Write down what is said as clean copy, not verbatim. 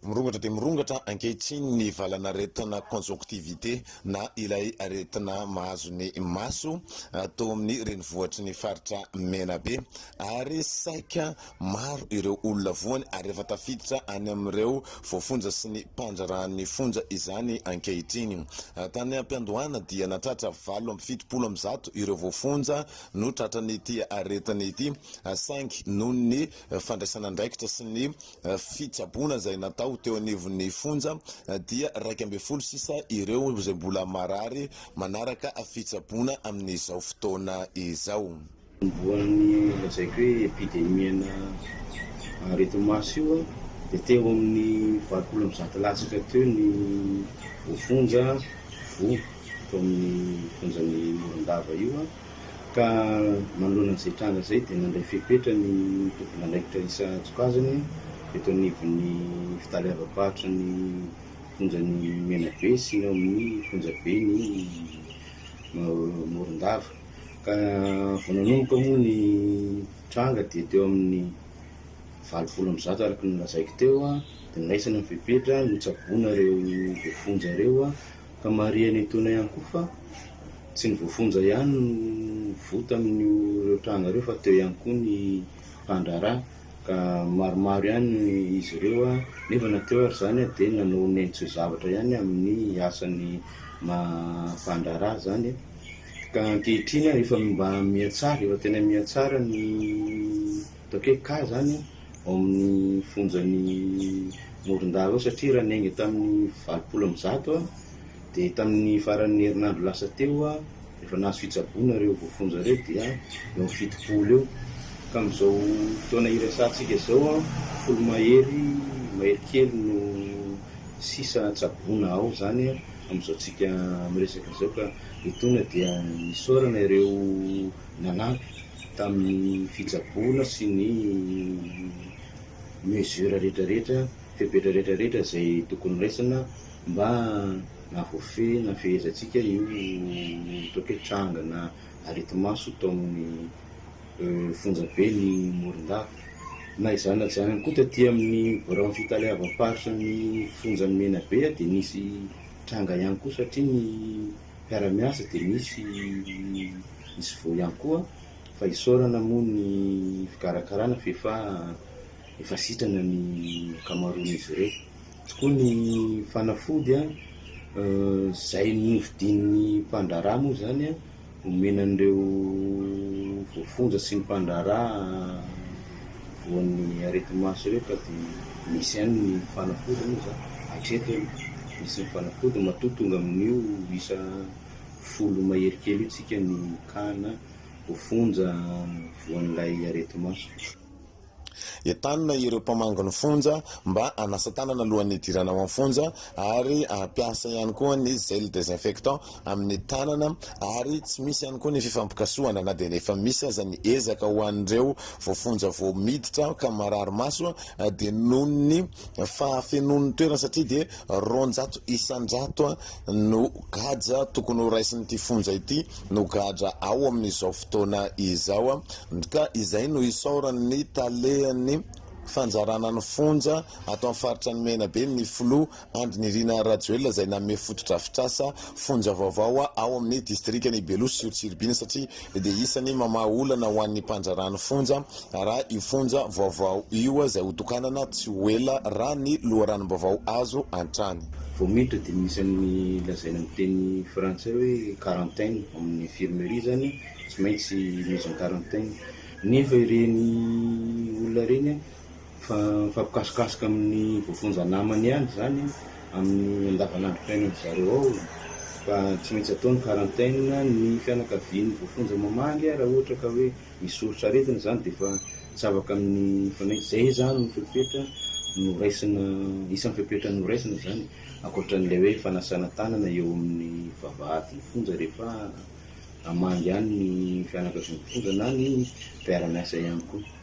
Mirongatra dia mirongatra ankehitriny ny valan'aretina conjonctivite na ilay aretina mahazo ny maso tao amin'ny renivohitry ny faritra Menabe ary saika maro ireo olona voany ary efa tafiditra any amin'ireo voafonja sy ny mpandraharahan'ny fonja izany ankehitriny. Tany am-piandohana dia nahatratra 178 ireo voafonja no tratran'ity aretina ity saingy noho ny fandraisana andraikitra sy ny fitsaboana izay natao teo anivon'ny fonja dia 11 sisa ireo izay mbola marary manaraka fitsaboana amin'izao fotoana izao. Voan'ny lazaiko hoe epidemie-na areti-maso io dia teo amin'ny 180 latsaka teo ny voafonja voa tao amin'ny fonjan'i Morondava io. Ka manoloana an'izay tranga izay dia nandray fepetra ny tompon'andraikitra isan-tsokajiny eto anivon'ny fitaleavam-paritry ny fonjan'i Menabe sy ny ao amin'ny fonjaben'i Morondava. Ka vao nanomboka moa ny tranga dia teo amin'ny 180 araka ny nolazaiko teo dia noraisina ny fepetra, notsaboina ireo voafonja ireo. Ka marihana etoana ihany koa fa tsy ny voafonja ihany no voa tamin'io ireo tranga ireo fa teo ihany koa ny mpandraharaha ka maromaro ihany izy ireo nefa na teo ary izany dia nanao ny ainy tsy ho zavatra ihany amin'ny asany maha mpandraharaha izany ka ankehitriny efa mba mihatsara, efa tena mihatsara ny ataoko hoe cas izany ao amin'ny fonjan'i Morondava ao satria raha niainga tamin'ny 180 dia tamin'ny faran'ny herinandro lasa teo rehefa nahazo fitsaboana ireo voafonja ireo dia eo amin'ny 70 eo ka amin'izao fotoana iresahantsika izao 10 mahery mahery kely no sisa tsaboina ao izany amin'izao tsika miresaka izao ka etoana dia isaorana ireo nanampy tamin'ny fitsaboana sy ny mesure rehetrarehetra, fepetra rehetrarehetra izay tokony raisina mba nahavoafehy na fehezantsika io ataoko hoe tranga na areti-maso tao amin'ny fonjabe ny Morondava. Na izany na tsy izany ihany koa taty amin'ny biraon'ny fitaleavam-paritry ny fonjan'i Menabe dia nisy tranga ihany koa satria ny mpiara-miasa dia nisy nisy voa ihany koa fa isaorana moa ny fikarakarana f'efa efa sitrana ny ankamaroan'izy ireo. Tokoa ny fanafody izay novidian'ny mpandraharaha moa izany omena an'ireo voafonja sy ny mpandraharaha voan'ny areti-maso ireo ka dia misy ihany ny fanafody moa izany hatreto aloha misy ny fanafody matoa tonga amin'io isa 10 mahery kely io tsika ny cas-na voafonja voan'ilay areti-maso. Entanina ireo mpamangy ny fonja mba hanasa tanana alohan'ny hidirana ao amin'ny fonja ary hampiasa ihany koa ny gel désinfectant amin'ny tanana ary tsy misy ihany koa ny fifampikasohana na dia efa misy aza ny ezaka ho an'ireo voafonja vao miditra ka marary maso dia noho ny fahafenoan'ny toerana satria dia 200% no gadra tokony ho raisin'ity fonja ity no gadra ao amin'izao fotoana izao ka izay no isaoran'ny talehan'ny fanjarana ny fonja ato amin'ny faritra ny Menabe ny filoha Andry Nirina Rajoelina izay nanome fotodrafitrasa fonja vaovao ao amin'ny distrikan'i Beloha sy Tsiribihina satria dia isany mamaha olana ho an'ny mpandraharaha ny fonja raha io fonja vaovao io izay hotokanana tsy ho ela raha ny loharanom-baovao azo hatrany. Vao miditra dia misy an'ny lazaina amin'ny teny frantsay hoe quarantaine, ao amin'ny infirmerie izany tsy maintsy mise en quarantaine. Nefa ireny olona ireny fa mifampikasokasoka amin'ny voafonja namany ihany izany amin'ny andavanandrom-piainan-dry zareo ao fa tsy maintsy atao ny quarantaine, ny fianakavian'ny voafonja mamaly raha ohatra ka hoe misy soritr'aretina izany dia efa tsy afaka amin'ny mifanaiky. Izay izany no fepetra noraisina, isan'ny fepetra noraisina izany ankoatran'ilay hoe fanasana tanana eo amin'ny vavahadin'ny fonja rehefa hamangy any ny fianakavian'ny mpifonja na ny mpiara-miasa ihany koa.